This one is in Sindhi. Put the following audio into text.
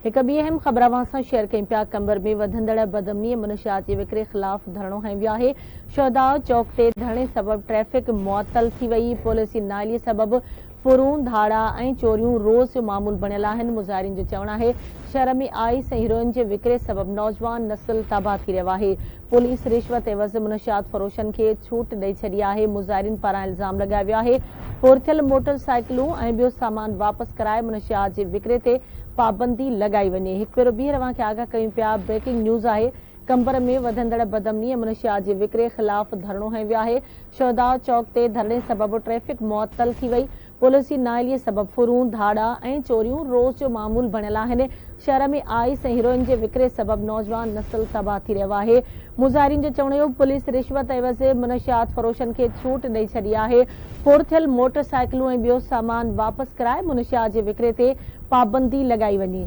هڪ ٻي اهم خبر اوهان سان شيئر ڪيون پيا، قمبر ۾ وڌندڙ بدامني ۽ منشيات جي وڪري خلاف ڌرڻو هنيو ويو آهي، شهداء چوڪ تي ڌرڻي سبب ٽريفڪ معطل ٿي وئي، پوليس جي نااهلي سبب ڦرون، ڌاڙا ۽ چوريون روز جو معمول بڻيل آهن، مظاهرين جو چوڻ آهي شهر ۾ آئيس ۽ هيروئن جي وڪري سبب نوجوان نسل تباهه ٿي رهيو آهي، پوليس رشوت عيوض منشيات فروشن کي ڇوٽ ڏئي ڇڏي آهي، مظاهرين پاران الزام لڳايو ويو آهي ڦر ٿيل موٽر سائيڪلون ۽ ٻيو سامان واپس ڪرائي منشيات جي وڪري تي پابندي لڳائي وڃي. هڪ ڀيرو ٻيهر اوهان کي آگاهه ڪيون پيا بريڪنگ نيوز آهي قمبر ۾ وڌندڙ بدامني ۽ منشيات جي وڪري خلاف ڌرڻو هنيو ويو آهي، شهداء چوڪ تي ڌرڻي سبب ٽريفڪ معطل ٿي وئي، پوليس جي نااهلي سبب ڦرون، ڌاڙا ۽ چوريون روز جو معمول بڻيل آهن، شهر ۾ آئيس ۽ هيروئن جي وڪري سبب نوجوان نسل تباهه ٿي رهيو آهي، مظاهرين جو چوڻ هيو پوليس رشوت عيوض منشيات فروشن کي ڇوٽ ڏئي ڇڏي آهي، ڦر ٿيل موٽر سائيڪلون ۽ ٻيو سامان واپس ڪرائي منشيات جي وڪري تي پابندي لڳائي وڃي.